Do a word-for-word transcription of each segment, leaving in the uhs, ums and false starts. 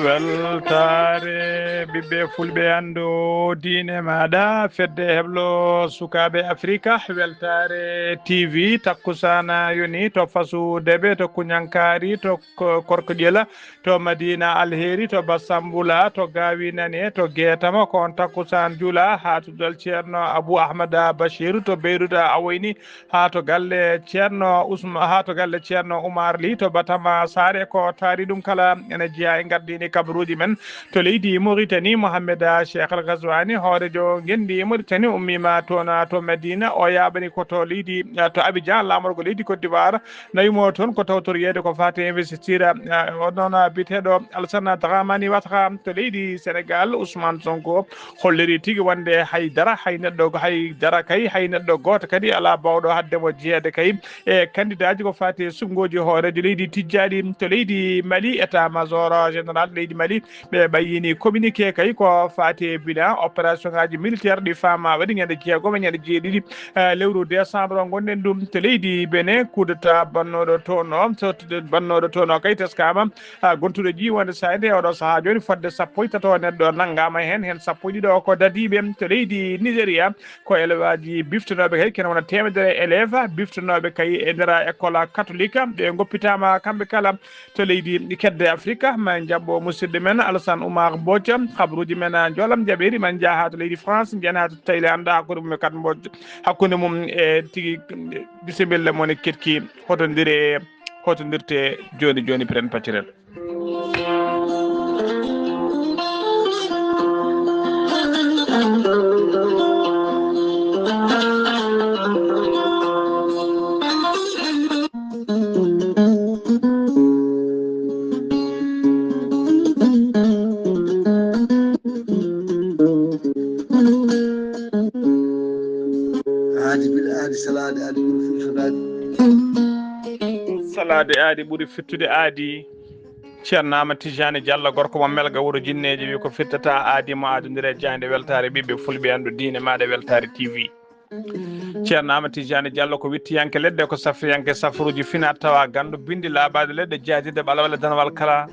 Weltaare ɓiɓɓe fulɓe, anndu diine maaɗa, fedde heblo sukaaɓe Afrika. Weltaare T V, takkusaana yoni to Fasu Debe, to Kuñankaari, to Ko-, Korko Ƴela, to Madina Alheri, to Basambula, to Gawi Nane, to Geetama, ko on takkusaan jula, haa to dal Ceerno Abu Ahmada Bashiru, to Beyruta Awoyni, haa to galle Ceerno Usma-, haa to galle Ceerno Umar Li, to Batama Saare, ko taari ɗum kala ene jeyaa e ngardiini kabaruuji men. To leydi Mauritanie, Mohamed Cheikh Al Ghazouani, hoorejo ngenndi Mauritanie, ummiima toon to Madina. O yaaɓani ko to leydi, to Abidjan, laamorgo leydi Côte d'Ivoire. Nawi mo toon ko tawtoriyeede ko faati investiture, eh, o noon biyeteeɗo Alassane Dramane Ouattara. To leydi Sénégal, Ousmane Sonko holliri tigi wonde hay dara, hay neɗɗo, hay dara kay, hay neɗɗo gooto kadi alaa baawɗo haɗde mo jeyeede kay e kandidaaji ko faati e suɓngooji hooreejo leydi tijjaaɗi. To leydi Mali, état major général leydi Mali, ɓe ɓayyini communiqué kay ko faati e bilan opération ngaji militaire ɗi faama waɗi ñande jeegom e ñande jeeɗiɗi, eh, lewru décembre o ngonɗen ɗum. To leydi Benin, coup d'état bannooɗo toon o, so to-, bannooɗo toon o kay teskama, ah, gontuɗo ji wonde sayde e oɗo sahaa jooni fodde sappo e tato neɗɗo nanngama heen, heen sappo e ɗiɗo ko dadiiɓe. To leydi Nigeria, ko élève aji biftonooɓe kay kene wona teemedere élève biftonooɓe kay e nder école catholique, ɓe ngoppitaama kamɓe kala. To leydi kedde Afrika, ma en jaɓɓo musidɗo men Alassane Oumar Mbodj. Habaruuji men, a, njoolam jaɓeeri, ma en njaha to leydi France, njeyen haa to Thaïlande, hakkunde mum e Kat Mbodj, hakkunde mum e tigi, bisimilla mon e ketki, hotondiree, hotondirtee jooni jooni, piren paccirel. Aadi bil aadi, salaade aadi ɓuri firtude aadi. Salaade aadi ɓuri firtude aadi. Ceerno Amadou Tijani Diallo, gorko mo Melga, wuro Jinneeji, wi ko firtata aadi mo adondire jaaynde weltaare ɓiɓɓe fulɓe, anndu diine maaɗa, Weltaare T V. Ceerno Amadou Tijani Diallo ko wittiyanke leɗɗe, ko safriyanke safruuji fina tawa ganndo, binndi laabaade leɗɗe, jaadirde ɓalawale danawal kala.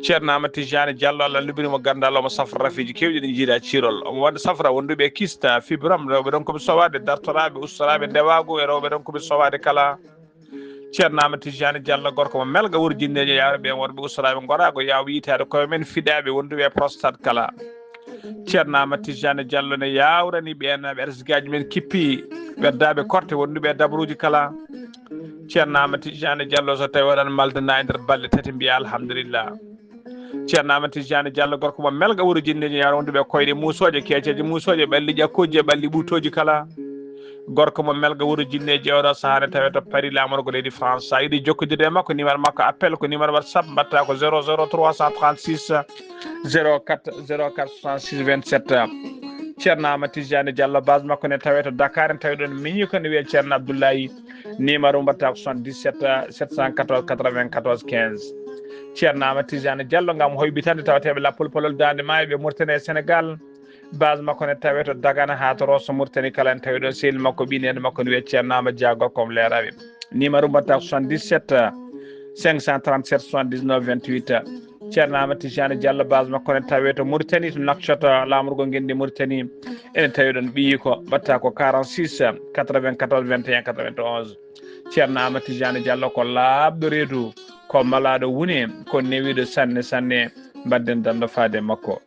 Ceerno Amadou Tijani Diallo, Allah luɓiri mo ganndal, omo safra rafiiji keewɗi ɗi njiida ciirol. Omo waɗa safra wonduɓe kista, fibrome, rewɓe ronkuɓe sowaade, dartoraaɓe, ustoraaɓe ndewaagu e rewɓe ronkuɓe sowaade kala. Ceerno Amadou Tijani Diallo, gorko mo Melga, wuro Jinneeji, yawre ɓeen worɓe ustoraaɓe ngoraago, yaw yiytaade koye men, fiɗaaɓe wonduɓe e prostate kala. Ceerno Amadou Tijani Diallo ne yawrani ɓeen ɓe arsigaaji men kippi, weddaaɓe korte wonduɓe e dabaruuji kala. Ceerno Amadou Tijani Diallo, so tawi oɗon maldana e nder balɗe tati, mbiya alhamdulillah. Ceerno Amadou Tijani Diallo, gorko mo Melga, wuro Jinneeji, yawre wonduɓe e koyɗe muusooje, keeceeje muusooje, ɓalli ƴakkooji e ɓalli ɓuutooji kala. Gorko mo Melga, wuro Jinneeji, oɗo sahaa ne tawe to Paris, laamorgo leydi France. Sa yiɗi jokkodirde e makko, numéro makko appel ko numéro WhatsApp, mbatta ko zéro zéro trois cent trente-six zéro quatre zéro quatre soixante-six vingt-sept. Ceerno Amadou Tijani Diallo, base makko ne tawe to Dakar, en tawi ɗon miñi ko ne wiye Ceerno Abdoulaye. Numéro mbatta ko soixante-dix-sept sept cent quatorze quatre-vingt-quatorze quinze. Ceerno Amadou Tijani Diallo ngam hoybitande tawateeɓe lappol polol Daande Maayo ɓe Mauritanie e Sénégal. Base makko ne tawe to Dagana haa to Rosso Mauritanie kala, en tawi ɗon sehil makko, ɓii neene makko ne wiye Ceerno Amadou Dia, gorko mo Leeraɓe. Numéro mbatta ko soixante-dix-sept cinq cent trente-sept soixante-dix-neuf vingt-huit. Ceerno Amadou Tijani Diallo, base makko ne tawe to Mauritanie, to Nouakchott, laamorgo ngenndi Mauritanie. Ene tawi ɗon ɓiyi ko mbatta ko quarante-six quatre-vingt-quatorze vingt et un quatre-vingt-onze. Ceerno Amadou Tijani Diallo ko laaɓɗo reedu, ko malaaɗo wune, ko newiiɗo sanne sanne. Mbadden dando faade makko.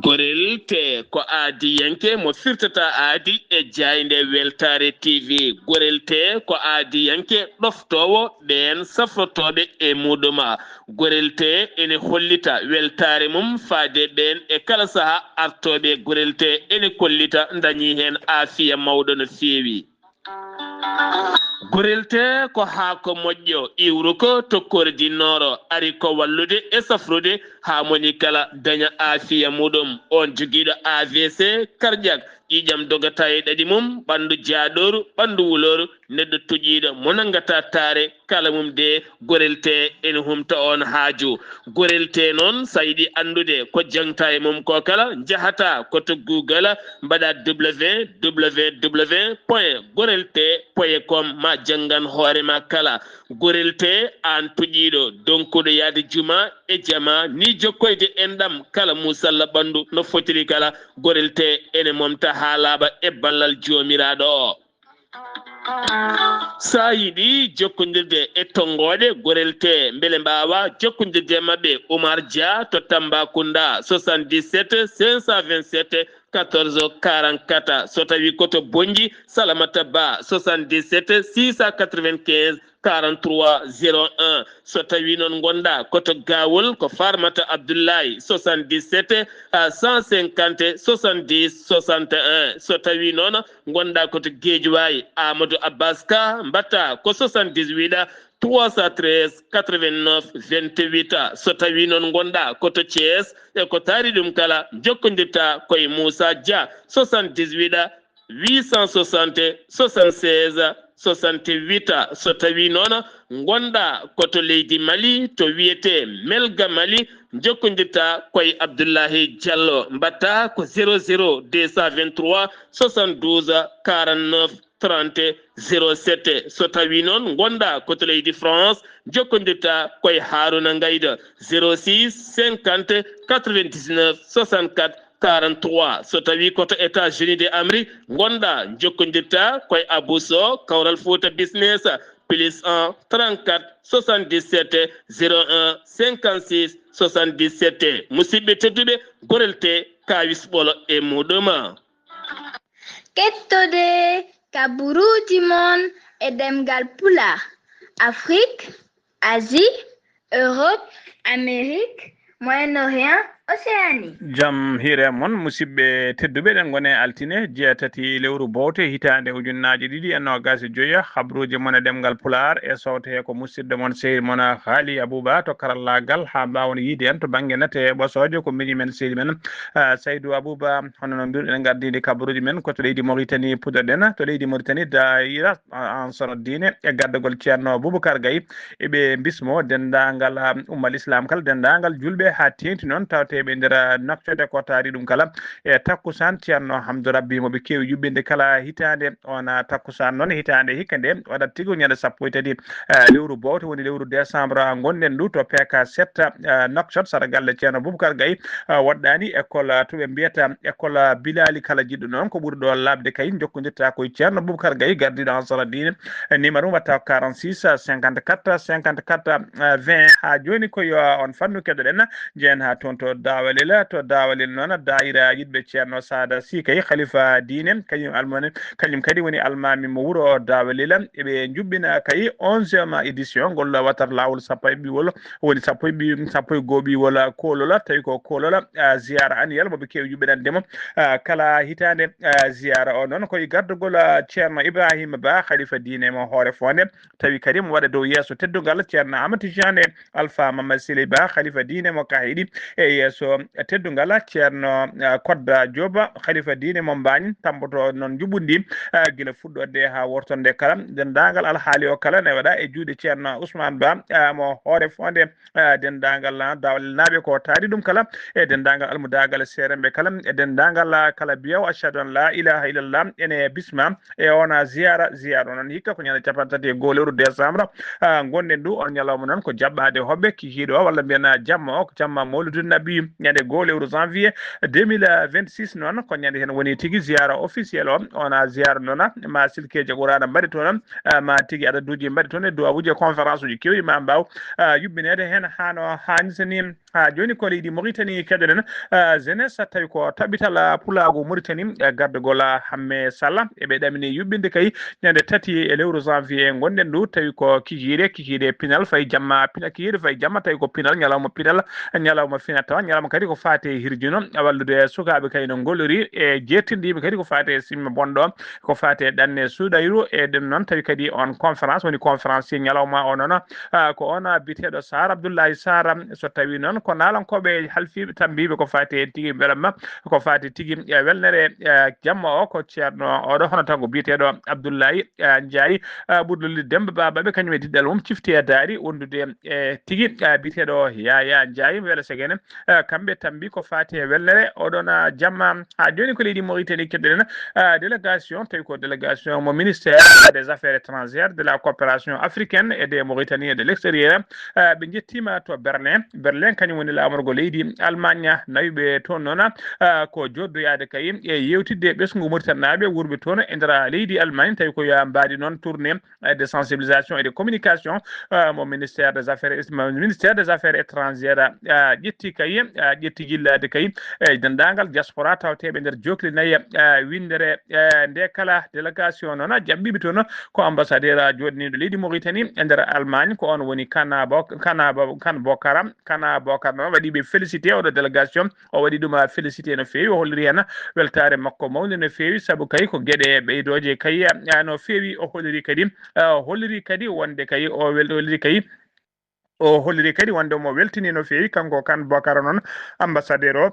Gorel te ko aadiyanke mo firtata aadi e jaaynde Weltaare T V. Gorel te ko aadiyanke ɗoftoowo ɓeen safrotooɓe e muɗum. Gorel te ene hollita weltaare mum faade ɓeen e kala saha artooɓe. Gorel te ene kollita dañi heen aafiya mawɗo no feewi. Gorel te ko haako moƴƴo, iwruko to kordi nooro, ari ko wallude e safrude haa moni kala daña aafiya muɗum. On jogiiɗo A V C, cardiaque, Ƴiiƴam dogata e ɗaɗi mum, ɓanndu jaaɗooru, ɓanndu wulooru, neɗɗo toƴiiɗo mo nanngata taare, kala mum de gorel tee ene humta oon haaju. Gorel tee noon, so a yiɗi anndude ko jaŋta e mum ko kala, njahata ko to Google, mbaɗa www point gorel tee point com, ma janngan hoore ma kala. Gorel tee, aan toƴiiɗo, donkuɗo yahde juma e jama, ni jokkoyde enɗam kala muusalla ɓanndu no fotiri kala, gorel tee ene momta haa laaɓa e ballal Joomiraaɗo o. So a yiɗi jokkondirde e tonngooɗe gorel tee, mbele mbaawa jokkondirde e maɓɓe, Oumar Dia to Tambacounda, soixante-dix-sept cinq cent vingt-sept quatorze quarante-quatre. So tawii ko to Bonnji, Salamata Ba, soixante-dix-sept six cent quatre-vingt-quinze quarante-trois zéro un. So tawii noon ngonɗaa ko to Gawol, ko Farmata Abdoulaye, soixante-dix-sept cent cinquante soixante-dix soixante et un. So tawii noon ngonɗaa ko to Guédiawaye, Amadou Abbas Ka, mbaɗta ko soixante-dix-huit trois cent treize quatre-vingt-neuf vingt-huit. So tawii noon ngonɗaa ko to Thiès, e ko taari ɗum kala, njokkondirta ko e Moussa Dia, soixante-dix-huit huit cent soixante soixante-seize soixante-huit. So tawii noon ngonɗaa ko to leydi Mali, to wiyetee Melga Mali, njokkondirta ko e Abdoulahi Diallo, mbaɗta ko zéro zéro deux cent vingt-trois soixante-douze quarante-neuf trente zéro sept. So tawii noon ngonɗaa ko to leydi France, njokkondirta ko e Harouna Ngaïda, zéro six cinquante quatre-vingt-dix-neuf soixante-quatre quarante-trois. So tawii ko to États-Unis de Amérique ngonɗaa, njokkondirta ko e Abou Sow, Kawral Fouta Business, plus un trente-quatre soixante-dix-sept zéro un cinquante-six soixante-dix-sept. Musidɓe tedduɓe, gorel tee kaawis ɓolo e muɗum. Kettode kaburuuji mon e ɗemngal Pulaar, Afrik, Asie, Europe, Amérique, Moyen-Orient, Océanie. Jam hiire mon, musidɓe tedduɓe, eɗen ngoni e altine jeetati lewru bowte hitaande ujunnaaje ɗiɗi e noogaas e joyo. Habruuji mon e ɗemngal Pulaar e sowte he ko musidɗo mon, sehil mon, Haali Abuba to karallaagal, haa mbaawon yiide en to bannge nate e ɓosooje, ko miñi men, sehil men, ah, Saydu Abuba. Hono no mbiruɗen, ngardiiɗi kabaruuji men ko to leydi Mauritanie puɗɗoɗen. To leydi Mauritanie, daayira, ah, Ansar Diine e gardagol Ceerno Boubacar Gaye, eɓe mbismo denndaangal, ah, ummal Islam kala, denndaangal julɓe, haa teeŋti noon tawteeɓe e nder, ah, Nouakchott e ko taari ɗum kala e takkusaan Ceerno Hamdou Rabbi mo ɓe keewi yuɓɓinde kala hitaande. On, ah, takkusaan noon, hitaande hikka nde waɗat tigi ko ñande sappo e tati, ah, lewru bowte, woni lewru décembre, ah, ngonɗen ndu to P K sept, ah, Nouakchott, sara galle Ceerno Boubacar Gaye, ah, woɗɗaani école, ah, to ɓe mbiyata école, ah, Bilali. Kala jiɗɗo noon ko ɓuri ɗo laaɓde kay, jokkondirta ko e Ceerno Boubacar Gaye, gardiiɗo Ansara Diine, eh, numéro mbaɗta ko quarante-six cinquante-quatre cinquante-quatre vingt. Haa jooni ko yo on fannu keɗoɗen, jeen haa toon to Dawalel. To Dawalel noon, daayira yiɗɓe Ceerno Saada Sy kay, khalifa diine, kañum almane, kañum kadi woni almaami mo wuro Dawalel. Eɓe njuɓɓina kay onzième édition ngol watar laawol sappo e ɓiwol, woni sappo e ɓi-, sappo e goo ɓiwol koolola, tawi ko koolola, ah, ziyaara annuel mo ɓe keewi yuɓɓinande mo, ah, kala hitaande. Ah, ziyaara o noon ko e gardagol, ah, Ceerno Ibrahima Ba, khalifa diine mo Hoore Fonde, tawi kadi mo waɗa dow yeeso teddungal Ceerno Amadou Tidiane Alpha Mamadou Sili Ba, khalifa diine mo Kahiɗi, e yeeso teddungal Ceerno, ah, Kodda Diop, khalifa diine mo Mbaañ, tampoto noon njuɓɓudi, ah, gila fuɗɗorde haa wortorde kala. Denndaangal alhaali o kala ne waɗa e juuɗe Ceerno Ousmane Ba, ah, mo Hoore Fonde, ah, denndaangal, ah, Dawalel naaɓe ko taari ɗum kala, e denndaangal almudaagal seeremɓe kala, e denndaangal, ah, kala biyaw ashhadu an la ilaha illallah ene bisma e on, ah, ziyaara. Ziyaara o noon hikka ko ñande cappanɗe tati e goo lewru décembre, ah, ngonɗen ndu. On ñalawma noon ko jaɓɓaade hoɓɓe kikiiɗo o, walla mbiyen, ah, jamma o, ko jamma Mawlidun Nabi, ñande goo lewru janvier deux mille vingt-six noon, ko ñande heen woni tigi ziyaara officiel o. On, ah, ziyaara noon, ah, ma silkeeji Qur'aana mbaɗe toon, ah, ma tigi adaduuji mbaɗe toon e duwawuuji e conférence uji keewɗi ma mbaaw, ah, yuɓɓineede heen haa no haanirta ni. Haa jooni ko leydi Mauritanie keɗoɗen, ah, jeunesse, tawi ko tabital, ah, pulaagu Mauritanie, eh, gardagol, ah, Hamme Sall. Eɓe ɗamini yuɓɓinde kay ñande tati e lewru janvier ngonɗen ndu, tawi ko kikiiɗe, kikiiɗe pinal fayi jamma, pinal, kikiiɗe fayi jamma, tawi ko pinal, ñalawma pinal, ñalawma fina tawa, ñalawma kadi ko faate e hirjino, wallude sukaaɓe kay no ngolori, e jeertinde yimɓe kadi ko faate e simme bonɗo, ko faate e ɗanne suuɗayru. E ɗum noon tawi kadi on conférence woni conférence ñalawma o noon, ah, ko on, ah, biyeteeɗo Sarr, Abdoulaye Sarr. So tawi noon ko naalankooɓe halfiiɓe, tammbiiɓe ko faati heen tigi mbelamma, ko faati tigi e welnere, e jamma o, ko ceerno oɗo hono tango biyeteeɗo Abdullahi, e Njaay, e ɓurɗo lolli Demba Babaɓe, kañum e diɗɗal mum cifti e daari wondude e tigi, e biyeteeɗo Yaya Njaay, mbele segene, e kamɓe tammbi ko faati e welnere oɗon, e jamma. Haa jooni ko leydi Mauritanie keɗɗen, e délégation, tawi ko délégation mo ministère des affaires étrangères, de la coopération africaine et de Mauritanie et de l'extérieur, e ɓe njettiima to Berlin. Berlin kañum woni laamorgo leydi Allemagne, nawi ɓe toon noon, e ko jooɗoyaade kay e yeewtidde ɓesngu Mauritanie naaɓe wuurɓe toon e nder leydi Allemagne, tawi ko yo mbaadi noon tournée, e de sensibilisation et de communication, e mo ministère des affaires, mo ministère des affaires étrangères, e ƴetti kay, e ƴetti yillaade kay e denndaangal diaspora tawteeɓe nder jookli nayi, e winndere, e nde kala délégation noon jaɓɓiiɓe toon ko ambassadeur jooɗaniiɗo leydi Mauritanie e nder Allemagne, ko oon woni Kana Bok-, Kana Bo-, Kan Bokara, Kana Bokara noon waɗi ɓe félicité oɗo délégation, o waɗi ɗum, a, félicité no feewi, o holliri heen weltaare makko mawnde no feewi, sabu kay ko geɗe ɓeydooje kay, a, no feewi, o holliri kadi, a, o holliri kadi wonde kay o wel-, holliri kay, o holliri kadi wonde omo weltini no feewi, kanko Kan Bokara noon, ambassadeur o.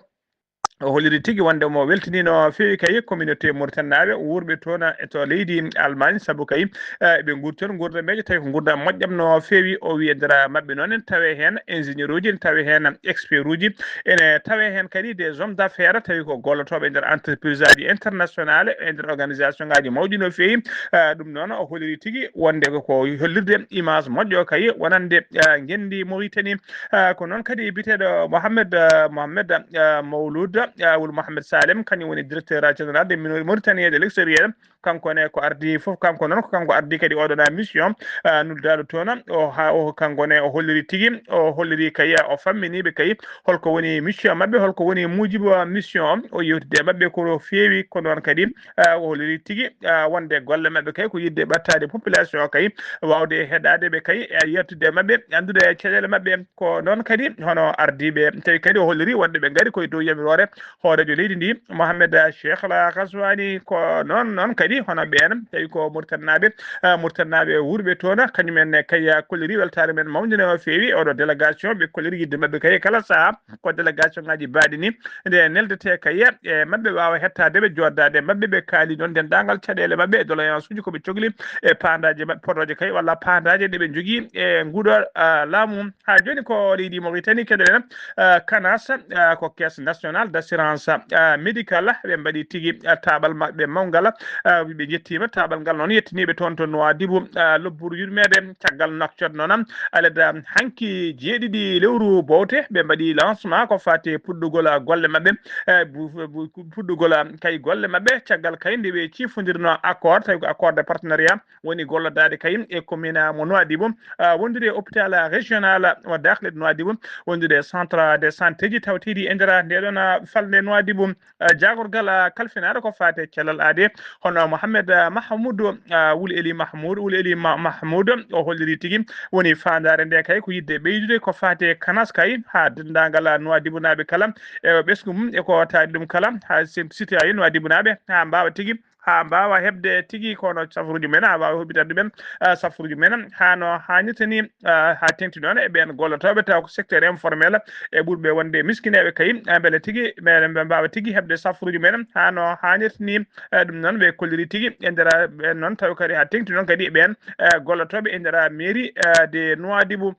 O holliri tigi wonde omo weltini no feewi kay communauté Mauritanie naaɓe wuurɓe toon e to leydi Allemagne, sabu kay, e, ɓe nguurti toon nguurndam meejo, tawi ko nguurndam moƴƴam no feewi. O wiyi e nder maɓɓe noon ene tawee heen ingénieur uji, ene tawee heen expert uji, ene tawee heen kadi des hommes d'affaires, tawi ko gollotooɓe e nder entreprise aji internationale, e nder organisation ngaji mawɗi no feewi. E, ɗum noon o holliri tigi wonde ko, ko hollirde image moƴƴo kay wonande, e, ngenndi Mauritanie. E, ko noon kadi biyeteeɗo Mohamed, e, Mohamed, e, Mawlud, e, wul Mohamed Salem, kañum woni directeur général de Mauritanie de l'extérieur. Kanko ne ko ardi fof, kanko noon ko kanko ardi kadi oɗo na mission, e, nuldaɗo toon. O ha, o kanko ne o holliri tigi, o holliri kay, o famminiɓe kay holko woni mission maɓɓe, holko woni muujibo mission o, o yewtide e maɓɓe ko feewi. Ko noon kadi, e, o holliri tigi, e, wonde golle maɓɓe kay ko yiɗde ɓattaade population o kay, wawde heɗaade ɓe kay, e, yettude e maɓɓe, anndude e caɗeele maɓɓe. Ko noon kadi hono ardiiɓe, tawi kadi o holliri wonde ɓe ngari koye dow yamiroore hooreejo leydi ndi, Mohamed Cheikh Al Ghazouani. Ko noon, noon kadi hono ɓeen, tawi ko Mauritanie naaɓe, e, Mauritanie naaɓe wuurɓe toon, kañum en ne kay kolliri weltaare men mawnde no feewi. Oɗo délégation ɓe kolliri yiɗde maɓɓe kay kala saha, ko délégation ngaji baaɗi ni, nde neldete kay e maɓɓe, waawa hettaade ɓe, jooɗdaade e maɓɓe, ɓe kaali noon denndaangal caɗeele maɓɓe e doléance uji ko ɓe cokli e paandaaje maɓɓe potooje kay walla paandaaje ɗe ɓe njogii e nguuɗo, a, laamu. Haa jooni ko leydi Mauritanie keɗoɗen, a, kanas, a, ko caisse nationale d'assurance, a, médicale, ɓe mbaɗi tigi, a, taabal maɓɓe mawngal, a, ɓe njettiima taabal ngal noon yettiniiɓe toon to Nouadhibou, a, lobburu yurmeede caggal nokcot noon, a, ledda hanki jeeɗiɗi lewru bowte, ɓe mbaɗi lancement ko faati e puɗɗugol, a, golle maɓɓe, e, bu-, bu-, puɗɗugol, a, kay golle maɓɓe, caggal kay nde ɓe cifondirno accord, tawi ko accord de partenariat woni gollodaade kay e commune mo Nouadhibou, a, wondude e hôpital régional mo Dakhla de Nouadhibou, wondude e centre de santé ji tawteeɗi e nder nde ɗon, a, falnde Nouadhibou. A, jaagorgal, a, kalfinaaɗo ko faati e cellal aade, hono Mohamed, a, Mahmoud, a, Wul Eli Mahmoud, Wul Eli Ma-, Mahmoud, o holliri tigi woni faandaare nde kay ko yiɗde ɓeydude ko faati e kanas kay haa denndaangal, a, Nouadhibou naaɓe kala e ɓesngu mum e ko taari ɗum kala, haa si-, citoyen Nouadhibou naaɓe haa mbaawa tigi, haa mbaawa heɓde tigi kono safaruuji men, haa mbaawa huɓɓitande ɗumen, a, safaruuji men haa no haanirta ni, a, haa teŋti noon e ɓeen gollotooɓe taw ko secteur informel e ɓurɓe wonde miskineeɓe kay, a, mbele tigi, mbele ɓe mbaawa tigi heɓde safaruuji men haa no haanirta ni. A, ɗum noon ɓe kolliri tigi e nder, a, ɓeen noon tawi kadi haa teŋti noon kadi e ɓeen, a, gollotooɓe e nder, a, mairie, a, de Nouadhibou.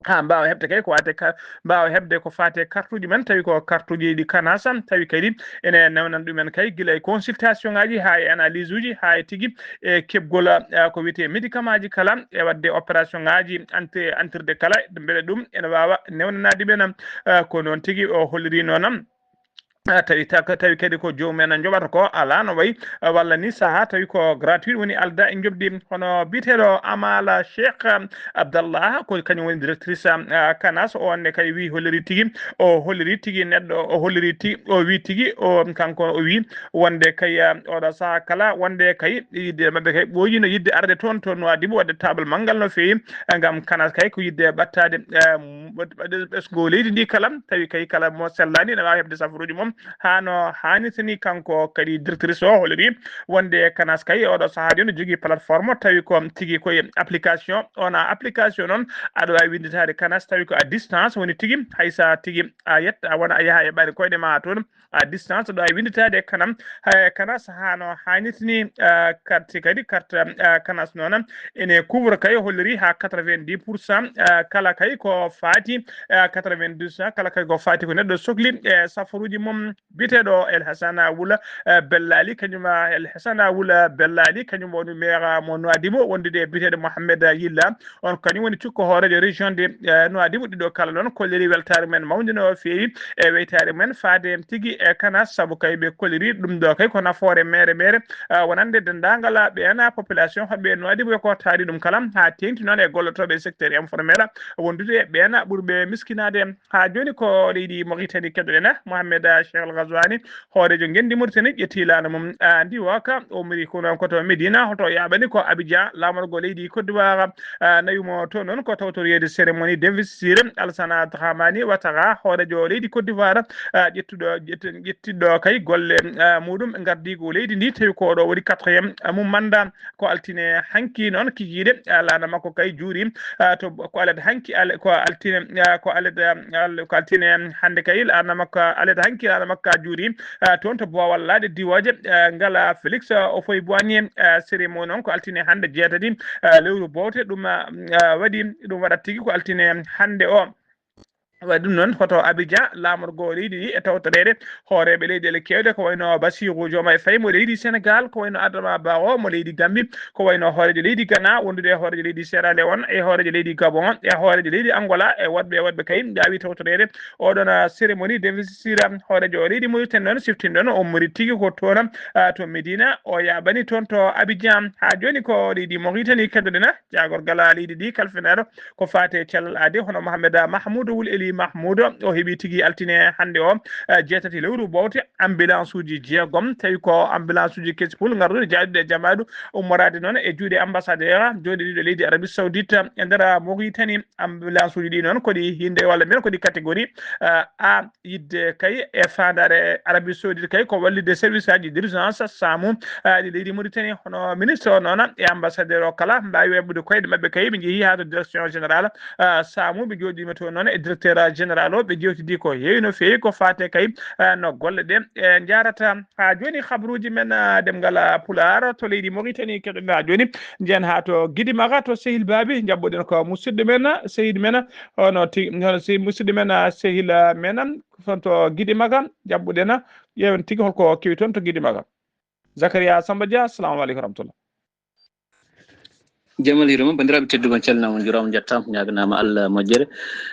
Haa mbaawa heɓde kay ko waɗde ka-, mbaawa heɓde ko faati e kartuuji men, tawi ko kartuuji ɗi kanas, tawi kadi ene newnan ɗumen kay gila e consultation ngaji haa e analyse uji, haa e tigi e keɓgol, a, ko wiyetee médicament ji kala, e waɗde opération ngaji ante-, antirde kala, mbele ɗum ene waawa newnanaade men. A, ko noon tigi o holliri noon. A, tawi ta-, tawi kadi ko joomum en njoɓata ko alaa no wayi, a, walla ni sahaa tawi ko gratuit woni alda e njoɓdi. Hono biyeteeɗo Amala Cheikh, a, Abdallah, ko kañum woni directrice, a, kanas, o ne kadi wi holliri tigi, o holliri tigi neɗɗo, o holliri ti-, o wi tigi, o kanko o wi wonde kay, a, oɗo sahaa kala wonde kay yiɗde maɓɓe kay ɓooyino yiɗde arde toon to Nouadhibou waɗde taabal manngal no feewi, a, ngam kanas kay ko yiɗde ɓattaade, a, ɓesngu leydi ndi kala, tawi kay kala mo sellaani ene waawi heɓde safaruuji mum, haa no haanirta ni. Kanko kadi directrice o holliri wonde Kanas kay oɗo sahaa de no jogii plateforme, tawi ko tigi koye application. Ona application noon aɗa waawi winnditaade Kanas tawi ko à distance woni tigi, hay so tigi a yetta, a wona a yaha e ɓaade koyɗe ma toon, à distance ɗo a winnditaade kanam, hay Kanas haa no haanirta ni. Carte kadi, carte Kanas noon ene couvre kay, holliri haa quatre-vingt-dix pour cent. Kala kay ko faati quatre-vingt-dix, kala kay ko faati ko neɗɗo sokli e safaruuji mum. Biyeteeɗo El Hassana Wula Bellali, kañum El Hassana Wula Bellali, kañum woni maire mo Nouadhibou, wondude e biyeteeɗo Mohamed Yilla. On kañum woni cukko hooreejo région de Nouadhibou. Ɗiɗo kala noon kolliri weltaare men mawnde no feewi e weytaare men faade tigi e Kanas, sabu kay ɓe kolliri ɗum ɗo kay ko nafoore mere mere, wonande denndaangal ɓeen population hoɓɓe Nouadhibou e ko taari ɗum kala, haa teeŋti noon e gollotooɓe secteur informel, wondude e ɓeen ɓurɓe miskinaade. Haa jooni ko leydi Mauritanie keɗoɗen, Mohamed Cheikh El Ghazouani, hooreejo ngenndi Mauritanie, ƴetti laana mum ndiwaka, o mari ko noon ko to Médina, hoto yaaɓani ko Abidjan, laamorgo leydi Côte d'Ivoire. Nawi mo to noon ko tawtoriyeede cérémonie d'investiture, Alassane Dramane Ouattara, hooreejo leydi Côte d'Ivoire, ƴettuɗo ƴettiɗo kay golle muɗum ngardiigu leydi ndi, tawi ko ɗo woni quatrième mum mandat. Ko altine hanki noon kikiiɗe laana makko kay juuri to ko alet hanki, ko altine, ko alet ko altine hannde kay laana makko, alet hanki laana makko juuri toon to Boowal Laaɗe diwooje ngala Félix Houphouët-Boigny. Cérémonie noon ko altine hannde jeetati lewru bowte ɗum waɗi, ɗum waɗat tigi ko altine hannde o. Waɗi ɗum noon hoto Abidjan, laamorgo leydi ndi e tawtoreede hooreeɓe leyɗeele keewɗe, ko wayno Bassirou Diomaye Faye mo leydi Sénégal, ko wayno Adama Barrow mo leydi Gambie, ko wayno hooreejo leydi Ghana, wondude e hooreejo leydi Sierra Leone, e hooreejo leydi Gabon, e hooreejo leydi Angola, e woɗɓe e woɗɓe kay njaawi tawtoreede oɗon cérémonie d'investiture hooreejo leydi Mauritanie noon siftinɗon o ummori tigi ko toon to Médina, o yaaɓani toon to Abidjan. Haa jooni ko leydi Mauritanie keɗoɗen, jaagorgal leydi ndi kalfinaɗo ko faate cellal aadi, hono Mohamed Mahmoud Wul Eli Mahmoud, o heɓi tigi altine hannde o jeetati lewru bowte ambulance uji jeegom, tawi ko ambulance uji kesipul ngarduɗi jaadude e jamaanu, ummoraade noon e juuɗe ambassadeur jooɗiiɗo leydi Arabie Saoudite e nder Mauritanie. Ambulance uji ɗi noon ko ɗi hinde walla mbiyen ko ɗi catégorie A, yidde kay e faandaare Arabie Saoudite kay ko wallitde service aji d'urgence saamu ɗi leydi Mauritanie. Hono ministre o noon e ambassadeur o kala mbaawi weɓɓude koyɗe maɓɓe kay, ɓe njehi haa to direction générale saamu, ɓe jooɗiima toon noon e directeur général o, ɓe jewtidi ko heewi no feewi ko faate kay no golle ɗe njaarata. Haa jooni, habruuji men ɗemngal Pulaar to leydi Mauritanie keɗoɗen haa jooni. Njen haa to Gidimaka to Sehil Baabi, njaɓɓuɗen ko musidɗo men, sehil men, hono ti-, hono si musidɗo men, sehil men, to Gidimaka, njaɓɓuɗen, ƴeewen tigi holko kewi toon to Gidimaka. Zakaria Samba Dia, assalamu aleykum wa rahmatullah. Jamal hirima, banndiraaɓe tedduɓe, on calminaama, on njuuraama, on njettaama, ñaaganaama Allah moƴƴere.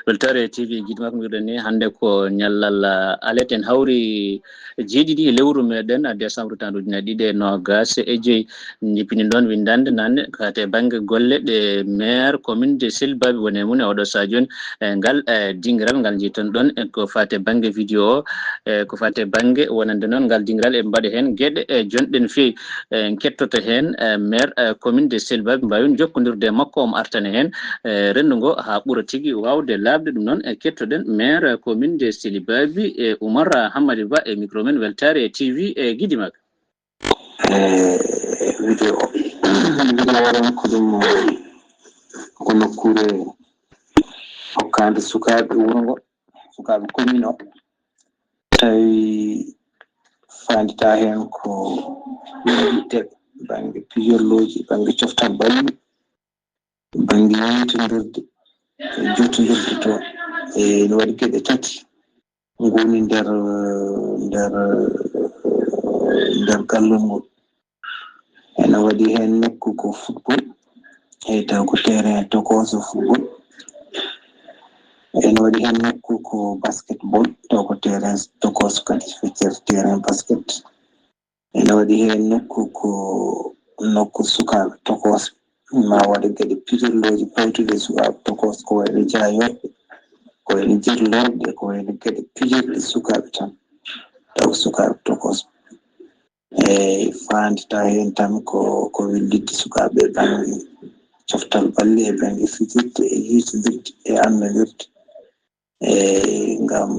Weltaare T V Gidimaka, mbiɗen ni hannde ko ñallal alet, en hawri jeeɗiɗi e lewru meɗen décembre taandu ujunere ɗiɗi e noogas e joyi. Njippini ɗon winndande nane ko faate bannge golle ɗe maire commune de Sel Babi woni e mum e oɗo sahaa jooni. E ngal, e dingiral ngal njiiton ɗon, e ko faate bannge vidéo o, e ko faate bannge wonande noon ngal dingiral e mbaɗa heen geɗe, e jonɗen feewi. E en kettoto heen, e maire, e commune de Sel Babi, mbaawen jokkondirde e makko, omo artana heen, e renndo ngo haa ɓura tigi waawde laaɓde. Ɗum noon, e kettoɗen maire commune de Sel Babi, e Oumar Hammadi Ba e micro men Weltaare T V e Gidimaka. E vidéo o, vidéo o ɗon ko ɗum, ko nokkuure hokkaande sukaaɓe wuro ngo, sukaaɓe commune o, tawi faanditaa heen ko winnditde bannge pijirlooji, bannge coftal ɓalli, bannge yeeytondirde, e jottondirde to, e no waɗi geɗe tati ngoni nder, nder, nder gallol ngol. Ene waɗi heen nokku ko football, eyi taw ko terrain tokooso football. Ene waɗi heen nokku ko basketball, taw ko terrain tokooso kadi, feccere terrain basket. Ene waɗi heen nokku ko nokku sukaaɓe tokooso, ma waɗa geɗe pijirlooji pawtuɗe e sukaaɓe tokooso, ko wayno jaayorɗe, ko wayno jirlorɗe, ko wayno geɗe pijirɗe sukaaɓe tan, taw sukaaɓe tokooso. Eyi, faanditaa heen tan ko, ko wellitde sukaaɓe e bannge coftal ɓalli, e bannge fijirde, e hiitondirde, e annondirde, e ngam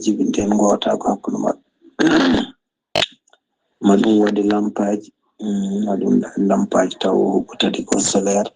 jibinten ngootaagu hakkunde maɓɓe. Ma ɗum waɗi lampaaji, mm, ma ɗum lampaaji taw huɓɓatadi ko solaire.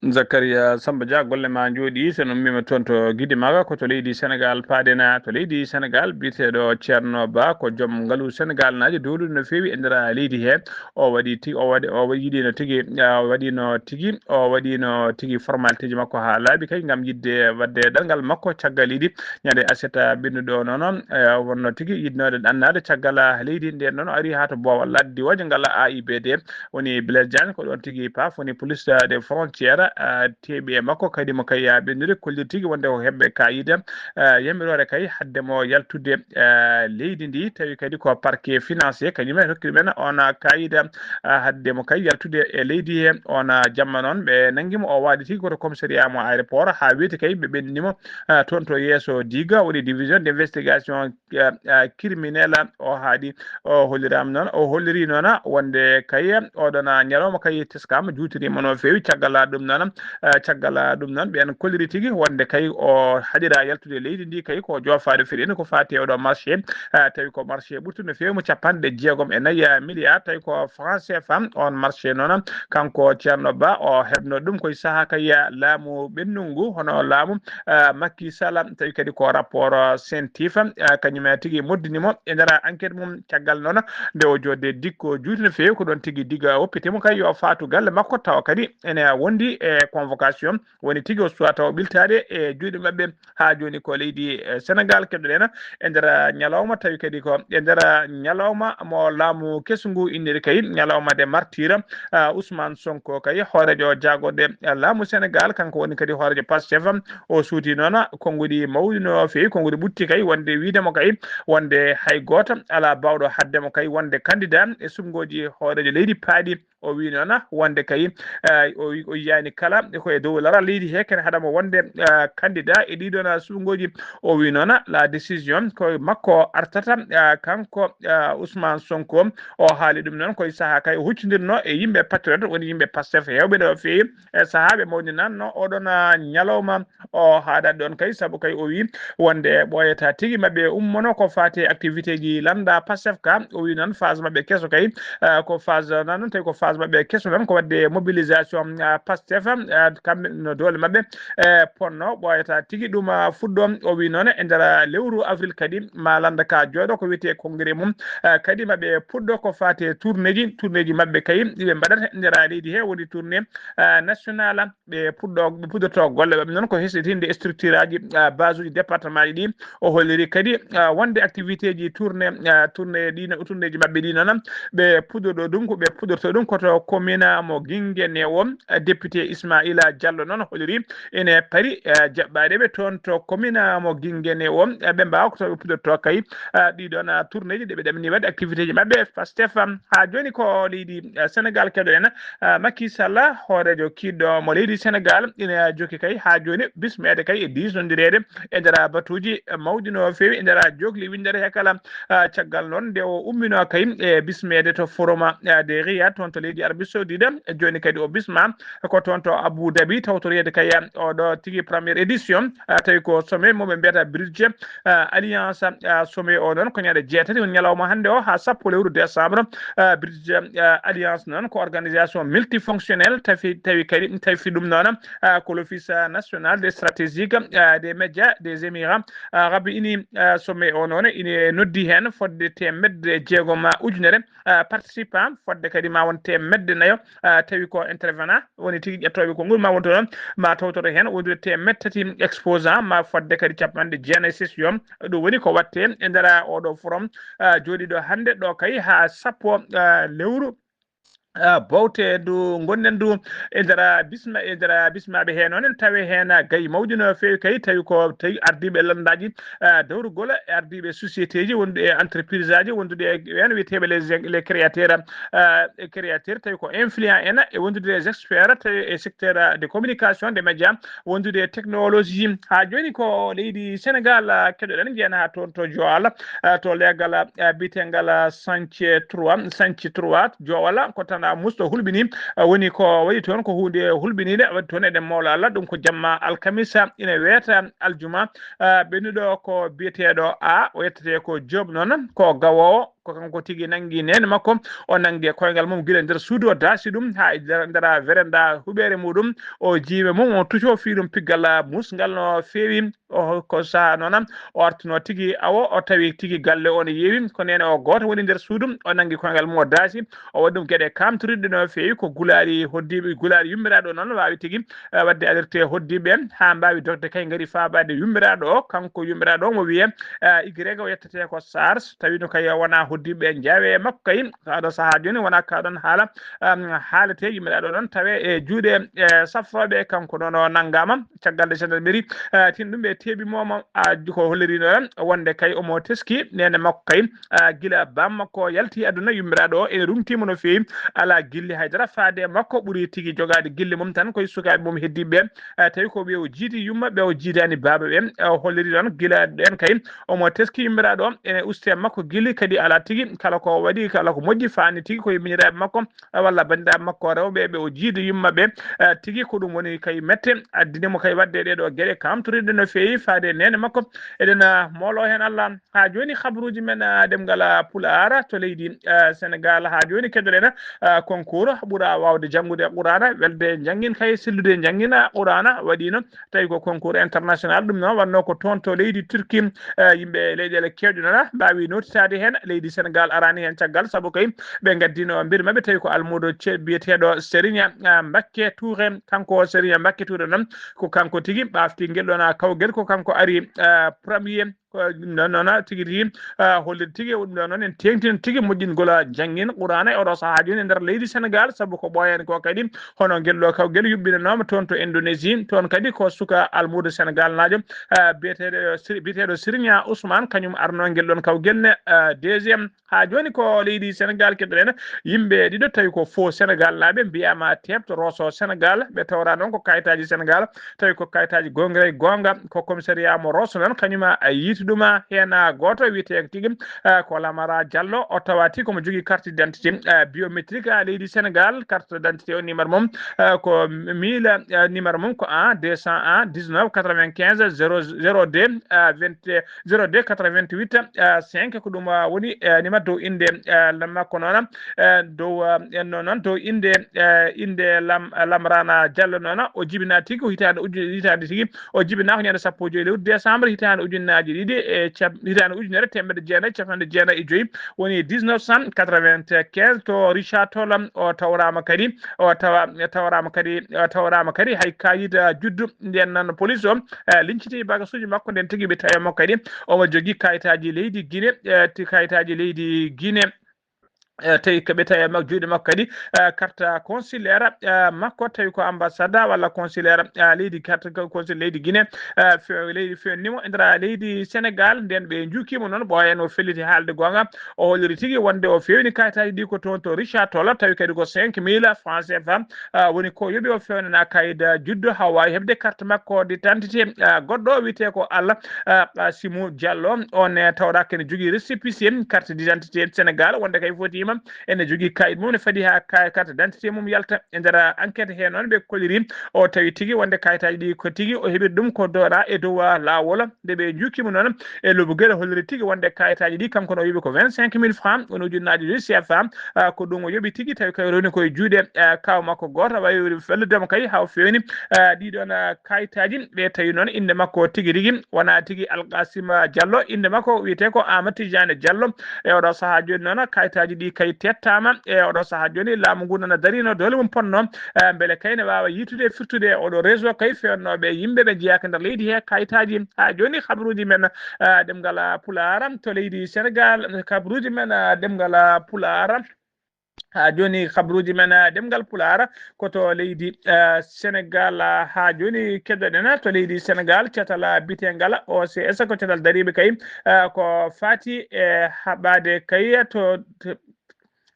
Zakaria Samba Dia, golle ma njooɗi. So no mbima toon to gide maga ko to leydi Sénégal paadena. To leydi Sénégal, biyeteeɗo Ceerno Ba ko joom ngalu Sénégal naajo dowlude no feewi e nder leydi he. O waɗi ti o waɗi o yiɗino tigi o waɗino tigi o waɗino tigi formalité ji makko haa laaɓi kay ngam yiɗde waɗde ɗanngal makko caggal yiɗi ñande aseta binnuɗo noon. Wonno tigi yiɗnode ɗannaade caggal leydi nden noon ari haa to boowal ladde diwooje ngal A I B D. Woni Blaise Diagne ko ɗoon tigi paf woni police de frontière teeɓi e makko kadi mo kay binnude kolliri tigi wonde ko heɓɓe kayida yamiroore kay hadde mo yaltude leydi ndi tawi kadi ko parquet financier kañum en hokki ɗumen on kayida hadde mo kay yaltude e leydi he. On jamma noon ɓe nangi mo o waadi tigi koto commissariat mo aéroport haa weeti kay ɓe ɓenni mo toon to yeeso diga woni division d' investigation criminel. O haaɗi o holliraama noon o holliri noon wonde kay oɗon ñalawma kay teskama juutirima no feewi caggal ɗum noon caggal ɗum noon ɓen kolliri tigi wonde kay o haɗira yaltude leydi ndi kay ko jofaade fiɗen ko fati oɗo marché tawi ko marché ɓurtude no feewi mo capanɗe jeegom e nayi milliard tawi ko franc cfa. On marché noon kanko Ceerno Ba o heɓno ɗum koye saha kay laamu ɓennungu hono laamu Macky Sall tawi kadi ko rapport sentif kañum tigi moddini mo e nder enquête mum caggal noon nde o jodde dikko juuti no feewi ko ɗon tigi diga woppitimo kay yo faatu galle makko tawa kadi ene wondi e convocation woni tigi o suwa taw ɓiltaade e juuɗe maɓɓe. Haa jooni ko leydi Sénégal keɗoɗen e nder ñalawma tawi kadi ko e nder ñalawma mo laamu kesu ngu inniri kay ñalawma de martira. Ousmane Sonko kay hoorejo jaagonde laamu Sénégal kanko woni kadi hoorejo Pastef o suuti noon konnguɗi mawɗi no feewi konnguɗi ɓutti kay wonde wiide mo kay wonde hay gooto alaa baawɗo haɗde mo kay wonde candidat e suɓngooji hoorejo leydi paaɗi. O wi noon wonde kay o wi o yiyani kala ko e dow laral leydi he kene haɗa mo wonde candidat e ɗiɗon suɓngooji. O wi noon la décision ko makko artata kanko Ousmane Sonko. O haali ɗum noon koye saha kay o huccodirno e yimɓe patriote woni yimɓe Pastef hewɓe ɗo feewi e saha ɓe mawninanno oɗon ñalawma o haaɗat ɗon kay sabu kay o wi wonde ɓooyata tigi maɓɓe ummono ko fati activité ji landa Pastef ka o wi noon phase maɓɓe keso kay ko phase nan noon tawi ko phase maɓɓe keso noon ko wadde mobilisation Pastef kamɓe no doole maɓɓe e ponno ɓooyata tigi ɗum fuɗɗo o wi noon e nder lewru avril kadi ma landa ka jooɗo ko wiyete congrès mum kadi maɓɓe puɗɗo ko fati tournée ji tournée ji maɓɓe kay ɗiɓe mbaɗata e nder leydi he woni tournée nationale ɓe puɗɗo ɓe puɗɗoto golle maɓɓe noon ko hesɗitinde structure aji base uji département ji ɗi. O holliri kadi wonde activité ji tournée tournée ɗi tournée ji maɓɓe ɗi noon ɓe puɗɗoɗo ɗum ko ɓe puɗɗoto ɗum koto commune mo Guinguinéo. Député Ismaila Diallo noon holliri ene paari jaɓɓaade ɓe toon to commune mo Guinguinéo ɓe mbawa ko to ɓe puɗɗoto kay ɗiɗon tournée ji ɗe ɓe ɗamini waɗde activité ji maɓɓe Pastef. Haa jooni ko leydi Sénégal keɗoɗen. Macky Sall hoorejo kiiɗɗo mo leydi Sénégal ina jokki kay haa jooni bismeede kay e diisnondireede e nder batuuji mawɗi no feewi e nder jokli winndere he kala caggal noon nde o ummino kay e bismeede to forum de Riyad toon to leydi Arabie Saoudite. Jooni kadi o bisma ko toon to Abu Dhabi tawtoreede kay oɗo tigi première édition tawi ko sommet mo ɓe mbiyata bridge alliance. Sommet o noon ko ñande jeetati woni ñalawma hannde o haa sappo lewru décembre. Bridge alliance noon ko organisation multifonctionnelle tafi tawi kadi tafi ɗum noon ko l'office national des stratégiques des médias des émirats arabes unis. Sommet o noon ine noddi heen fodde temedde jeegom ujunere participant fodde kadi ma won temedde nayo tawi ko intervenant woni tigi ƴettooɓe konngol ma wonto noon ma tawtoto heen wondude temed tati exposant ma fodde kadi capanɗe jeenayi session. Ɗum woni ko watte e nder oɗo forum jooɗiɗo hannde ɗo kay haa sappo lewru bowte ndu gonɗen ndu e nder bisma e nder bismaɓe he noon en tawi heen gayi mawɗi no feewi kay tawi ko tawi ardiiɓe lanndaji dawrugol e ardiiɓe société ji wondude e entreprise aji wondude e ɓen wiyeteeɓe les les créateurs créateur tawi ko influent en e wondude les experts tawi e secteur de communication de média wondude e technologie. Haa jooni ko leydi Sénégal keɗoɗen jeena haa toon to Joal to leegal biyetengal Sanche trois Sanche trois Joal ko tan Musto hulɓini, woni ko waɗi toon ko huunde hulɓiniinde, waɗi toon eɗen mawla Allah. Ɗum ko jamma alkamisa, ina weeta aljuma. Ɓennuɗo ko biyeteeɗo A, o yettete ko Joop noon, ko gawoowo, ko kanko tigi nanngi neene makko, o nanngi koyngal mum gila nder suudu, o daasi ɗum haa e nder, nder verenda huɓeere muɗum, o jiime mum, o tuco fii ɗum piggal musngal no feewi. O ko saha noon, o artuno tigi awo, o tawi tigi galle o ne yeewi, ko neene o gooto woni nder suudu, o nanngi koyngal mum, o daasi, o waɗi ɗum geɗe kamtoriɗe no feewi, ko gulaari hoddiiɓe, gulaari yummiraaɗo noon waawi tigi, eh, waɗde alerte hoddiiɓe haa mbaawi dogde kay ngari faabaade yummiraaɗo o, kanko yummiraaɗo o mo wiyee, eh, Igrega o yettete ko Sars, tawi no kay wonaa hoddiiɓe njaawe e makko kay, kaa ɗo sahaa jooni wonaa kaa ɗoon haala, um, haalete yummiraaɗo noon tawe e juuɗe, eh, saffooɓe, kanko noon o nanngaama. Caggal nde gendarmerie, ah, tin ɗum ɓe teeɓi mo, mo, ah, ko hollirino tan wonde kay omo teski neene makko kay, ah, gila baam makko yalti aduna, yummiraaɗo o ene rumtiimo no feewi, alaa gilli haydara faade e makko, ɓuri tigi jogaade gilli mum tan koye sukaaɓe mum heddiiɓe ɓe, ah, tawi ko ɓe o jiidi yumma, ɓe o jiidaani baaba ɓe, ah, o holliri noon gila ɗeen kay omo teski yummiraaɗo o ene usti e makko gilli, kadi alaa tigi kala ko waɗi, kala ko moƴƴi faani tigi koye miñiraaɓe makko, walla banndiraaɓe makko rewɓe ɓe o jiidi yumma ɓe, eh, tigi ko ɗum woni kay mette, addini mo kay waɗde ɗee ɗoo geɗe kamtoriɗe no feewi faade e neene makko. Eɗen, ah, moolo heen Allah. Haa jooni, habruuji men, ah, ɗemngal, ah, Pulaar to leydi, ah, Senegaal. Haa jooni, keɗoɗen, ah, concours ɓura waawde janngude Quraana, welde njanngin kay, sellude njanngina Quraana, waɗiino tawi ko concours international. Ɗum noon, wannoo ko toon to leydi Turki, eh, yimɓe leyɗeele keewɗe noon mbaawi nootitaade heen. Leydi Senegaal araani heen caggal, sabu kay ɓe ngaddino mbir maɓɓe, tawi ko almuudo ce-, biyeteeɗo Serigne, ah, Mbakke Touré. Kanko Serigne Mbakke Touré noon, ko kanko tigi ɓaafti ngel ɗoon, ah, kawgel, ko kanko ari, ah, premier. Ko ɗum ɗoon noon tigi tigi, ah, holliri tigi, ɗum ɗoon noon en teeŋtino tigi moƴƴingol, ah, janngin Quraana e oɗo sahaa jooni e nder leydi Senegaal, sabu ko ɓooyaani ko kadi hono ngel ɗo kawgel yuɓɓinanooma toon to Indonésie, toon kadi ko suka almuudo Senegaalnaajo, ah, biyeteeɗo Sir-, biyeteeɗo Siriña Ousmane, kañum arno ngel ɗoon kawgel ne, ah, deuxième. Haa jooni ko leydi Senegaal keɗoɗen, yimɓe ɗiɗo tawi ko fo Senegaalnaaɓe mbiyaama teeɓto Rosso Senegaal, ɓe tawra noon ko kayitaaji Senegaal, tawi ko kayitaaji goonga e goonga, ko commissariat mo Rosso noon, kañum a yiiti ɗum, a heen, a gooto wiyetee tigi, a, ko Lamara Diallo, o tawa tigi komo jogii carte d'identité, a, biométrique, a, leydi Senegaal, carte d'identité o numéro mum, a, ko mille, a, numéro mum ko un deux cent un dix-neuf quatre-vingt-quinze zéro zéro deux, a, vingt, zéro deux quatre-vingt-huit, a, cinq, ko ɗum, a, woni, a, numéro dow innde, a, makko noon, a, dow, a, en noon, noon dow innde, a, innde Lam-, Lamrana Diallo noon, o jibinaa tigi ko hitaande uju-, hitaande tigi, o jibinaa ko ñande sappo e joy lewru décembre, hitaande ujunnaaji ɗiɗi e cap-, hitaande ujunere teemedde jeenayi e capanɗe jeenayi e joy, woni dix-neuf cent quatre-vingt-quinze, to Richard Toll, o tawraama kadi, o tawa-, tawraama kadi, o tawraama kadi hay kayit, a, juddu. Nden noon, police o, a, linciti bagasuuji makko, nden tigi ɓe tawi mo kadi omo jogii kayitaaji leydi Guinée, a, ti kayitaaji leydi Guinée. Eh, tawi ko ɓe tawi e mak-, juuɗe makko kadi, eh, carte consulaire, eh, makko, tawi ko ambassade walla consulaire, eh, leydi, carte co-, consul leydi Guinée, eh, fe-, leydi fewnimo e nder leydi Sénégal. Nden ɓe njukiimo noon, ɓooya no felliti haalde goonga. O holliri tigi wonde o fewni kayitaaji ɗi ko toon to Richard Toll, tawi kadi ko cinq mille francs C F A, ah, woni ko yoɓi o fewnana kayit, ah, juddu haa waawi heɓde carte makko d'identité. Ah, goɗɗo o wiyetee ko Allah, ah, ah, Simu Diallo, on, eh, tawɗaa kene jogii récépissé carte d'identité Sénégal, wonde kay fotiima ene jogii kayit mum, ne fadi haa kay-, carte d'identité mum yalta. E nder, ah, enquête he noon ɓe kolliri o tawi tigi wonde kayitaaji ɗi ko tigi o heɓiri ɗum ko doora e dow, ah, laawol. Nde ɓe njukiimo noon e lobugel, holliri tigi wonde kayitaaji ɗi kanko no yoɓi ko vingt-cinq mille francs, woni ujunnaaji joyi C F A, ah, ko ɗum o yoɓi tigi, tawi kay rewni koye juuɗe, ah, kaaw makko gooto, wawi felludemo kay haa o fewni, ah, ɗiɗon, ah, kayitaaji ɓe. Tawi noon innde makko tigi rigi wonaa tigi Alkasima Diallo, innde makko wiyetee ko Amadou Tidiane Diallo. E oɗo sahaa jooni noon, kayitaaji ɗi kay tettaama. E oɗo sahaa jooni, laamu ngu nana darino doole mum ponno, ah, mbele kay ne waawa yiitude e firtude e oɗo réseau kay feewannooɓe yimɓe ɓe njeyaaka nder leydi he kayitaaji. Haa jooni, habaruuji men, ah, ɗemngal, ah, Pulaar to leydi Sénégal, habaruuji men, ah, ɗemngal, ah, Pulaar. Haa jooni, habaruuji men, ah, ɗemngal Pulaar ko to leydi, ah, Sénégal. Ah, haa jooni, keɗoɗen to leydi Sénégal, catal, ah, biyetengal O C S, ko catal dariiɓe kay, ah, ko faati e haɓaade kay to, to,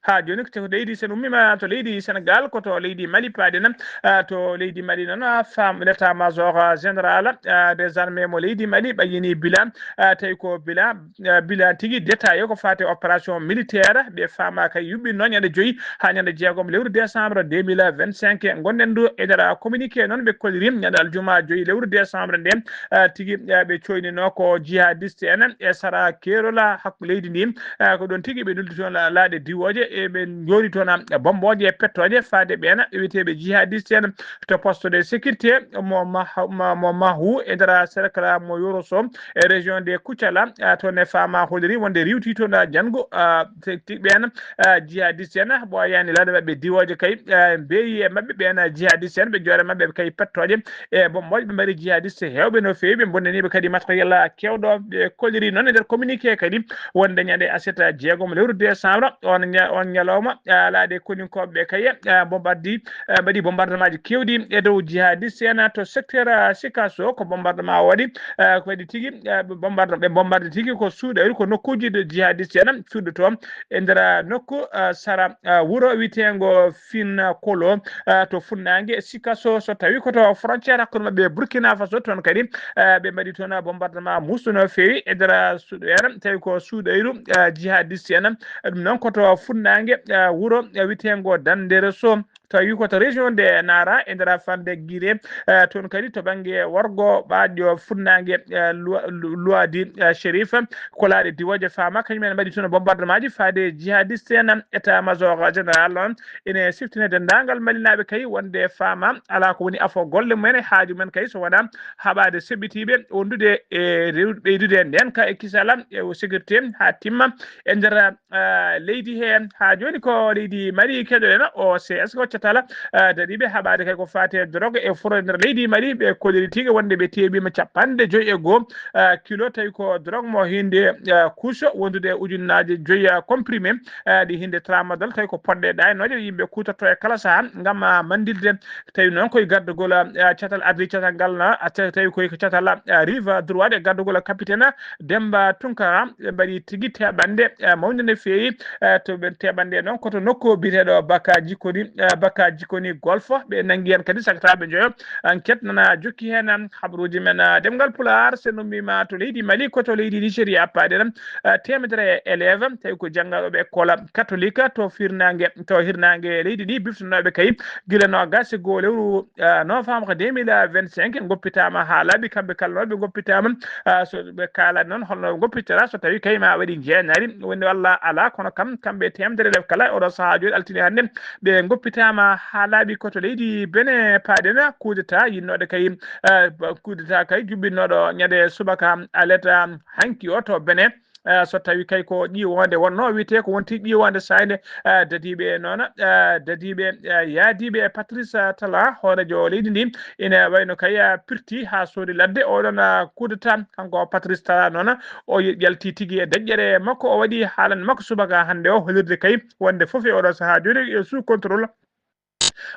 Haa jooni, ko leydi, sen ummiima to leydi Senegal, ko to leydi Mali paaɗen. Ah, to leydi Mali noon, ah, fam, l'état-major, ah, général, ah, des armées mo leydi Mali ɓayyini bilan, ah, tawi ko bilan, ah, bilan tigi détaillé ko faati opération militaire. Ɓe faama kay yuɓɓinno ñande joyi haa ñande jeegom lewru décembre deux mille vingt-cinq. Ngonɗen du e nder communiqué noon, ɓe kolliri ñande aljuma joyi lewru décembre nde, ah, tigi, ah, ɓe coynino ko jihadiste en e sara keerol hakku leydi ndi. Ah, ko ɗon tigi ɓe nuldi toon la-, laaɗe diwooje, e ɓe njoori toon, ah, bombooje e pettooje faade ɓeen ɓe wiyeteeɓe jihadiste en to poste de sécurité mo Mah-, mo, mo Mahou e nder cercle mo Yoroso e région de Koutiala. Ah, toon e faama holiri wonde riiwti toon, ah, janngo, ah, te-, ti-, ɓeen, ah, jihadiste en ɓooyaani laaɗe maɓɓe diwooje kay, ah, mbeeyi e maɓɓe ɓeen, ah, jihadiste en ɓe joore maɓɓe kay pettooje e bombooje. Ɓe mbaɗi jihadiste heewɓe no feewi, ɓe bonnaniiɓe kadi matériel keewɗo. Ɓe kolliri noon e nder communiqué kadi wonde ñande aset jeegom lewru décembre, on ña-, on ñalawma, ah, laaɗe koninkooɓe ɓe kay, ah, bombardi, ah, mbaɗi bombardement ji keewɗi e dow jihadiste en to secteur, ah, Sikasso. Ko bombardement o waɗi, ah, ko waɗi tigi, ah, ɓe bombarde, ɓe bombarde tigi ko suuɗayru, ko nokkuuji ɗo jihadiste en cuuɗotoo e nder, ah, nokku, ah, sara, ah, wuro wiyeteengo Fin Kolo, ah, to funnaange Sikasso, so tawi ko to frontière hakkunde maɓɓe e Burkina Faso. Toon kadi, ah, ɓe mbaɗi toon bombardement muusɗo no feewi e nder suuɗere, tawi ko suuɗayru, ah, jihadiste en. Ɗum noon ko to funnaange, ah, wuro, ah, wiyeteengo Dandere So, tawi ko to région de Nara e nder Fande Guiré, ah, toon kadi to bannge worgo ɓaaƴo funnaange, ah, Lua-, Lu-, Luadi, ah, Sherif. Ko laaɗe diwooje faama, kañum en mbaɗi toon bombardement ji faade jihadiste en. État-major général noon ene siftini denndaangal Malinaaɓe kay wonde faama alaa ko woni afo golle mumen e haaju men kay so wonaa haɓaade seɓɓitiiɓe wondude e rew-, ɓeydude ndeenka e kisal e o sécurité haa timma e nder, ah, leydi heen. Haa jooni ko leydi Mali keɗoɗen, O C S ko catal, ah, dariiɓe haɓaade kay ko faati e drogue e furo e nder leydi Mali, ɓe kolliri tigi wonde ɓe teeɓiima capanɗe joyi e goo, ah, kilo, tawi ko drogue mo hinde, ah, kuuso wondude e ujunnaaje joyi, ah, comprimé, ah, ɗi hinde tramadol, tawi ko poɗɗe ɗaynooje ɗe yimɓe kuutorto e kala sahaa ngam, ah, manndilde. Tawi noon koye gardugol, ah, catal, addi catal ngal na, ah, tawi, tawi koye ko catal, ah, rive droit de gardugol capitaine Demba Tunkara, ɓe mbaɗi tigi teɓanɗe, ah, mawnde no feewi. Ah, to ɓe teɓanɗe noon ko to nokku biyeteeɗo Baka Jikoni, ah, Baka Jikoni Golf, ɓe nanngi heen kadi sakataaɓe njoyo. Enquête nana jokki heen, ah, habaruuji men, ah, ɗemngal Pulaar, so en ummiima to leydi Mali, ko to leydi Nigéria paaɗen, ah, teemedere e élève, tawi ko jannganooɓe école catholique to hirnaange, to hirnaange leydi ndi, biftonooɓe kay gila noogaas e goo lewru, ah, novembre deux mille vingt-cinq, ngoppitaama haa laaɓi, kamɓe kala noon ɓe ngoppitaama. Ah, so ɓe kaalani noon holno ɓe ngoppitira, so tawi kay ma waɗi njeenaari, woni walla alaa, kono kam, kamɓe teemedere élève kala, oɗo sahaa jooni altine hannde, ɓe ngoppitaama haa laaɓi ko to leydi Benin paaɗen, coup d'État yinnooɗo kay, ah, coup d'État kay juɓɓinnooɗo ñande subaka, aleta hanki o to Benin. Ah, so tawi kay ko ƴiiwoonde wonno, wiyetee ko wonti ƴiiwoonde saayde, ah, dadiiɓe noon, ah, dadiiɓe, ah, yaadiiɓe e Patrice, ah, Talon, hooreejo leydi ndi, ina wayno kay, ah, pirti haa soodi ladde. Oɗon, ah, coup d'État, kanko Patrice Talon noon, o ye-, yalti tigi e deƴƴere makko, o waɗi haalande makko subaka hannde o, hollirde kay wonde fof e oɗo sahaa jooni e sous contrôle.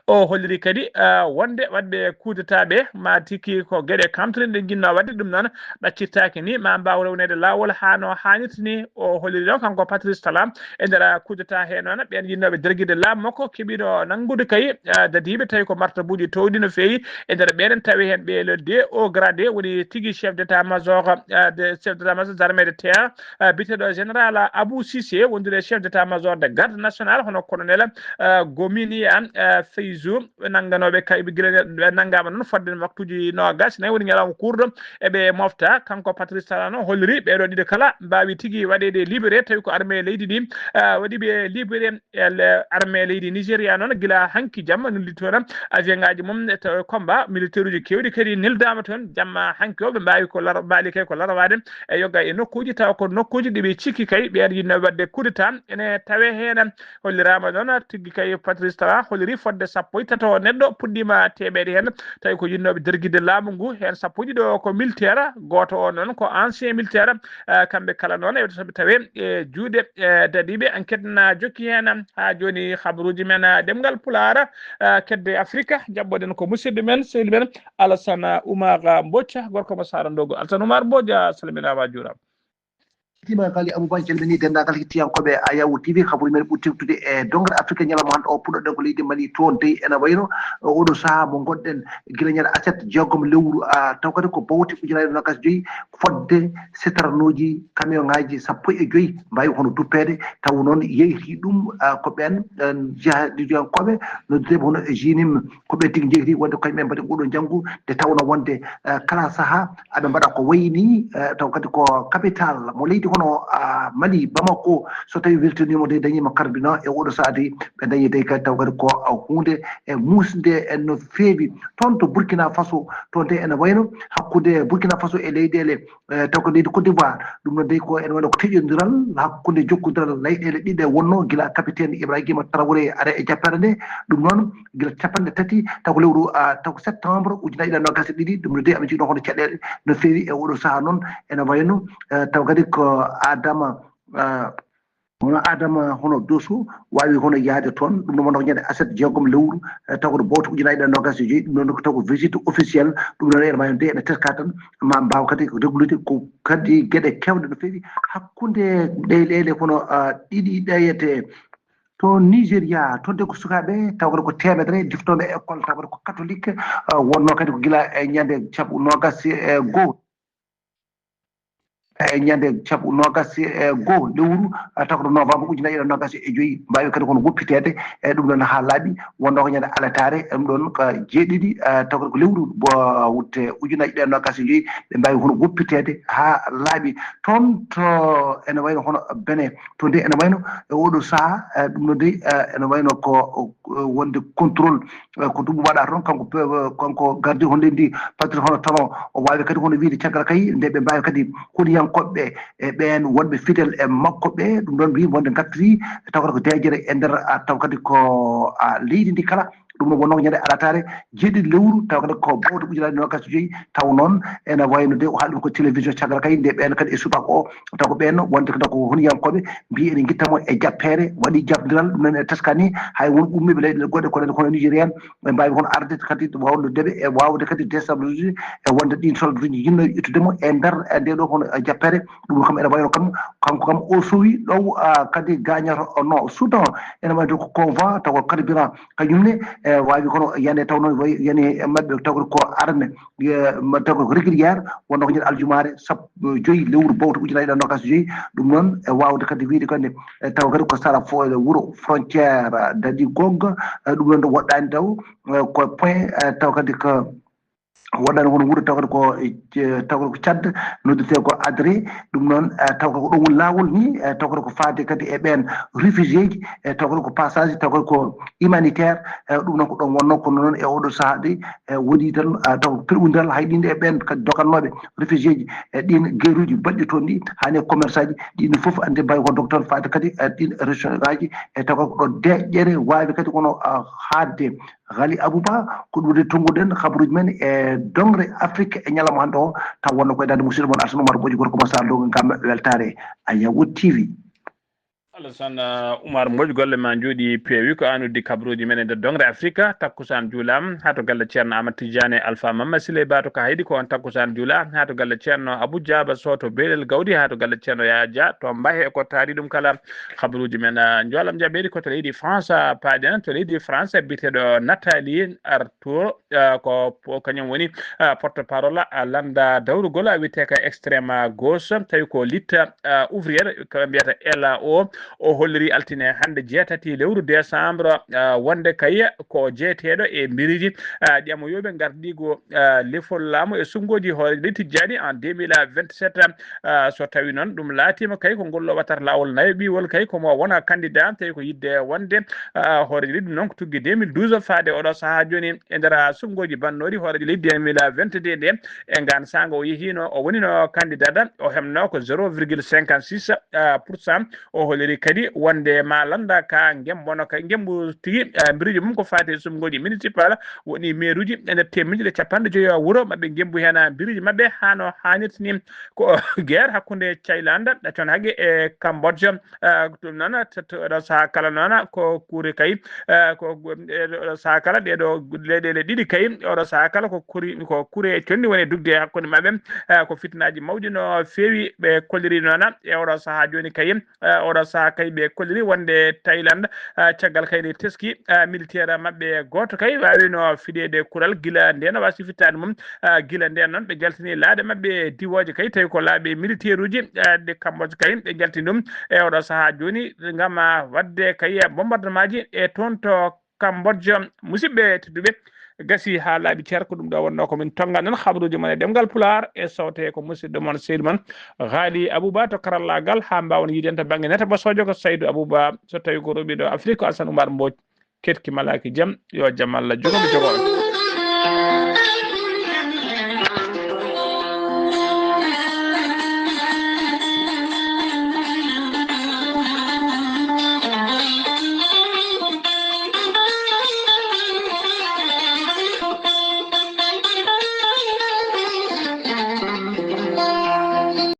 O holliri kadi, ah, wonde waɗɓe coup d'État ɓe, ma tigi ko geɗe kamtane ɗe njinnoo waɗde, ɗum noon ɗaccirtaake ni, ma mbaaw rewneede laawol haa no haanirta ni. O holliri noon kanko Patrice Talon, e nder coup d'État he noon, ɓeen yinnooɓe dargirde laamu makko keɓiino nanngude kay, ah, dadiiɓe, tawi ko martabuuji toowɗi no feewi. E nder ɓeen tawi heen ɓe le deux haut gradé, woni tigi chef d'état-major, ah, de, chef d'état-major des armées de terre, ah, biyeteeɗo général Abou Cissé, wondude chef d'état-major de garde nationale, hono colonel, ah, Gominia, ah, Fayzou, ɓe nannganooɓe kay, ɓe gila, ɓe nanngaama noon fodde waktuuji noogaas e nayi, woni ñalawma kuurɗo, eɓe mofta. Kanko Patrice Talon holliri ɓeeɗo ɗiɗo kala mbaawi tigi waɗeede libéré, tawi ko armée leydi ndi, ah, waɗi ɓe libéré. El, eh, armée leydi Nigéria noon, gila hanki jamma, nuldi toon avion ngaji mum e to combat, militaire uji keewɗi kadi neldaama toon jamma hanki o. Ɓe mbaawi ko lar-, mbaali kay ko larwaade e yoga e nokkuuji, tawa ko nokkuuji ɗi ɓe cikki kay ɓe aɗa yiɗno waɗde coup d'État. Ene tawe heen, holliraama noon tigi kay Patrice Talon holliri fodde sappo e tato neɗɗo puɗɗiima teɓeede heen, tawi ko yiɗnooɓe dargirde laamu ngu. Heen sappo e ɗiɗo ko militaire, gooto o noon ko ancien militaire. Eh, kamɓe kala noon, e so ɓe tawe e juuɗe, eh, dadiiɓe. Enquête na jokki heen haa jooni habaruuji men, eh, ɗemngal Pulaar, eh, kedde Afrika. Jaɓɓoɗen ko musidɗo men, sehil men Alassane Oumar Mbodj, gorko mo Saara Ndogo. Alassane Oumar Mbodj, a salminaama, a juuraama. Tima Kali Abouba, en calmini denndaangal hettiyankooɓe Ayawu T V. Kabaruuji men ɓuri tewtude e donngal Afrique ñalawma hannde o, puɗɗoɗen ko leydi Mali. Toon dey ene wayno, e oɗo sahaa mo ngonɗen, gila ñande aset jeegom lewru, a, taw kadi ko bowte ujunaaji nogas joyi, fodde sitaranuuji, camion ŋaaji sappo e joyi mbaawi hono duppeede, taw noon yeeyti ɗum, a, ko ɓeen, ɓeen jahadiyankooɓe noddudeeɓe hono G N I M, ko ɓe tigi njeyti wonde koye men mbaɗi nguɗo njanngu, nde tawno wonde, eh, kala sahaa aɓe mbaɗa ko wayi ni, eh, taw kadi ko capital mo leydi hono, ah, Mali, Bamako, so tawi weltiniima de dañiima carburant e oɗo sahaa de, ɓe dañi de kadi taw kadi ko, ah, huunde e muusde en no feewi. Toon to Burkina Faso, toon de ene wayno hakkunde Burkina Faso e leyɗeele, eh, taw ko leydi Côte d'Ivoire, ɗum noon dey ko ene wayno ko teƴondiral hakkunde jokkondiral leyɗeele ɗiɗe wonno gila capitaine Ibrahima Traoré are e jappere nde, ɗum noon gila capanɗe tati taw ko lewru, ah, taw ko septembre ujunaaji ɗiɗi e noogaas e ɗiɗi, ɗum noon dey aɓe njogino hono caɗeele no feewi e oɗo sahaa noon, ene wayno, eh, taw kadi ko Adama, ah, hono Adama hono Doso waawi hono yahde toon, ɗum noon wonno ko ñande aset jeegom lewru, eh, taw ko bowte ujunaaji ɗiɗi e noogaas e joyi, ɗum noon ko taw ko visite officielle, ɗum noon ene wayno dey ene teska tan, ma mbaaw kadi reglude ko kadi geɗe keewɗe no feewi hakkunde ɗe leyɗeele kono, ah, ɗiɗi ɗeyete. To Nigeria, toon de ko sukaaɓe, taw kadi ko teemedere diftooɓe école, taw kadi ko catholique, ah, wonno kadi ko gila e ñande caɓu noogaas e goo, e ñande caɓu noogaas e goo lewru, ah, taw kadi novembre ujunaaji ɗiɗi e noogaas e joyi, mbaawi kadi kono woppiteede, e ɗum ɗoon haa laaɓi, wonno ko ñande alataare, ɗum ɗoon ko jeeɗiɗi, ah, taw kadi ko lewru bo wutte ujunaaji ɗiɗi e noogaas e joyi, ɓe mbaawi hono woppiteede haa laaɓi. Toon to ene wayno hono Benin, to nde ene wayno e oɗo sahaa, eh, ɗum no dey, eh, ene wayno ko, eh, wonde contrôle, eh, ko ɗum waɗa toon, kanko pe-, kanko gardi hono leydi Patrick hono Talon, o waawi kadi hono wiide caggal kay nde ɓe mbaawi kadi holiyankooɓe e ɓeen wonɓe fidèle e makko ɓe, ɗum ɗoon mbiyi wonde ngartiri taw kadi ko deeƴere e nder, ah, taw kadi ko, ah, leydi ndi kala. Ɗum noon wonnoo ko ñande alataare jeeɗiɗi lewru, taw kadi ko bowte ujunaaji noogaas e joyi, taw noon ene wayno de o haali ɗum ko télévision caggal kay nde ɓeen kadi e subaka o, taw ko ɓeen wonde kadi ko honiyankooɓe mbiyi ene ngitta mo e jappeere, waɗi jabdiral, ɗum noon e teskani hay won ummiiɓe leyɗeele goɗɗe ko hono Nigeria en, ɓe mbaawi kono arde kadi wawde deɓe e wawde kadi déstabilisé e wonde ɗin soldat uji yinno ƴettude mo e nder e nde ɗo kono e jappeere, ɗum kam ene wayno kam, kanko kam o sowi ɗo, ah, kadi gañoto no Soudan, ene wayno ko convoi taw ko carburant, kañum ne, e, waawi kono yani taw noon wayi yani e maɓɓe taw ko arme, e, ma-, taw ko régulière, wonno ko ñande aljumaare sappo joyi lewru bowto ujunaaji ɗiɗi e noogaas e joyi, ɗum noon e waawde kadi wiyde kadi, e, taw kadi ko sara fo-, wuro frontière daɗi gogga, e, ɗum noon ɗo woɗɗaani taw, e, ko point, e, taw kadi ko woɗɗaani hono wuro taw kadi ko, e, taw kadi ko Tchad, noddirtee ko Adré, ɗum noon, eh, taw ko ɗon woni laawol ni, eh, taw ko faati kadi e ɓeen réfugiéji, eh, taw ko passage, taw ko humanitaire, eh, ɗum noon ko ɗon wonnoo, kono noon e oɗo sahaa de, eh, woni tan, ah, taw ko pelɓundiral hay ɗin e ɓeen kadi dogannooɓe réfugiéji, eh, ɗin geruuji baɗɗi toon ɗi, haa ne commerçant ji, ɗin fof anndi mbawi ko dog toon faati kadi, eh, ɗin région ngaji, e taw ko ɗo deƴƴere waawi kadi kono, ah, haatde. Ghali Abouba, ko ɗum de tonnguɗen kabaruuji men e dongre Afrique e ñalawma hannde o, taw wonno koye daande musidɗo mon Alsane Oumar Ɓooji gorko mo Saalum ngam weltaare Ayawu T V. Alsane, uh, Oumar Mbodj, golle ma njooɗi peewi. Ko an uddi kabaruuji men e nder dongre Afrique. Takkusaan juulaama haa to galle Ceerno Amadou Tidiane Alpha Mama Siley Ba to Kahaydi, ko on takkusaan juula haa to galle Ceerno Abou Diaba Sow to Beelel Gawdi, haa to galle Ceerno Yaya Dia to Mbahe, ko taari ɗum kala. Kabaruuji men, uh, njoolam jaɓeeri ko to leydi France, uh, paaɗen to leydi France, biyeteeɗo Nathalie Ar- to, ah, ko, ko kañum woni, ah, porte-parole, ah, lannda dawrugol, ah, wiyetee ko extrême, ah, gauche, tawi ko lutte, ah, ouvrière, ko ɓe mbiyata L A O. O holliri altine hannde jeetati lewru décembre, ah, wonde kay ko jeeteeɗo e mbiriji, ah, ƴamoyooɓe ngardiigu, ah, lefol laamu e sunngooji hooreejo leydi tijjaani en deux mille vingt-sept, ah, so tawi noon ɗum laatiima kay ko ngol ɗo wattata laawol nayoɓiwol kay ko mo wona candidat, tawi ko yidde wonde, ah, hooreejo leydi ɗum noon ko tuggi deux mille douze faade oɗo sahaa jooni e nder, ah, sunngooji bannooɗi hooreejo leydi deux mille vingt-deux nde e ngaan saanga o yehiino, o wonino candidat, o heɓno ko zéro virgule cinquante-six, ah, pour cent. O holliri kadi wonde ma lannda ka ngembono ka ngembu tigi, eh, mbiruji mum ko fati e sumgoji municipal, woni mairuji e nder teeminji ɗe capanɗe joyi o wuro maɓɓe ngembu hena mbiruji maɓɓe hano hanirta ni. Ko guerre hakkunde Thaïlande, toon hage e Cambodge, eh, ɗum noon, to, to, oɗo saha kala noon ko kuri kay, eh, ko, eh, oɗo saha kala ɗeɗo leyɗele ɗiɗi kay, oɗo saha kala ko kuri, ko kuri e condi woni dugde hakkunde maɓɓe, eh, ko fitnaji mawɗi no feewi ɓe kolliri noon e oɗo saha joni kay, eh, oɗo saha kay ɓe kolliri wonde Thaïlande, eh, caggal kay nde teski, eh, militaire maɓɓe goto kay wawino fiɗede kural gila nden o wasi fittade mum, eh, gila nden noon ɓe jaltini laaɗe maɓɓe diwoje kay tawi ko laaɓe militaire uji, eh, de Cambodge kay ɓe jaltini ɗum e oɗo saha joni ngam, ah, wadde kay bombardement ji e toon to Cambodge. Musidɓe tedduɓe, gasi ha laaɓi cer, ko ɗum ɗo wonno ko min tonga nan habaruji mon e ɗemgal Pulaar e sawte ko musidɗo mon seydi mon Haali Abouba to karallagal ha mbawon yiiden to bangge neta ba sojo ko Saydou Abouba, so tawi ko ruɓiɗo Afrique ko Alsan Oumar Mbodj. Ketki malaki jam, yo jam Allah jogomi jogo on.